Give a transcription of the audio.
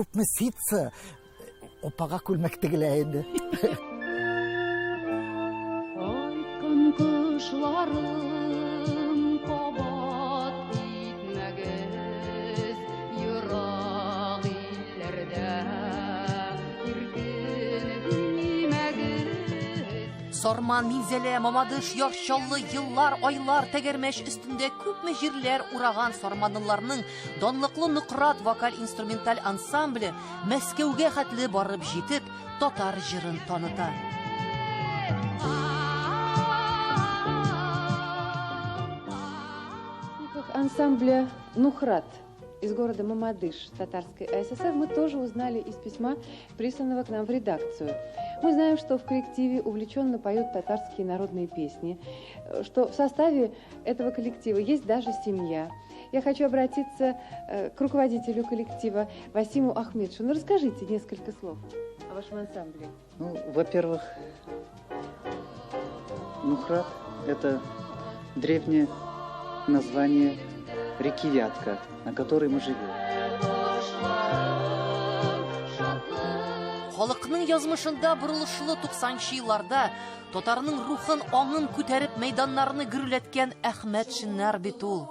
Күпме ситсы апага күлмәк тегелә инде. Кайткан кошларым, кабат китмәгез ерак илләрдә, иркен димәгез. Сарман, Минзәлә, Мамадыш, Яр Чаллы, еллар, айлар тәгәрмәч өстендә күпме җирләр ураган сарманлыларның данлыклы Нократ вокаль-инструменталь ансамбле Мәскәүгә хәтле барып җитеп, татар җырын таныта. Ансамбля «Нухрат» из города Мамадыш Татарской АССР мы тоже узнали из письма, присланного к нам в редакцию. Мы знаем, что в коллективе увлеченно поют татарские народные песни, что в составе этого коллектива есть даже семья. Я хочу обратиться к руководителю коллектива Васиму Ахмедшину. Ну, расскажите несколько слов о вашем ансамбле. Ну, во-первых, Нухрат – это древнее название реки Вятка, на которой мы живем. Халыкның язмышында борылышлы 90 елларда татарның рухын, аңын күтәреп мәйданнарны гөрләткән Әхмәтшиннар бит ул.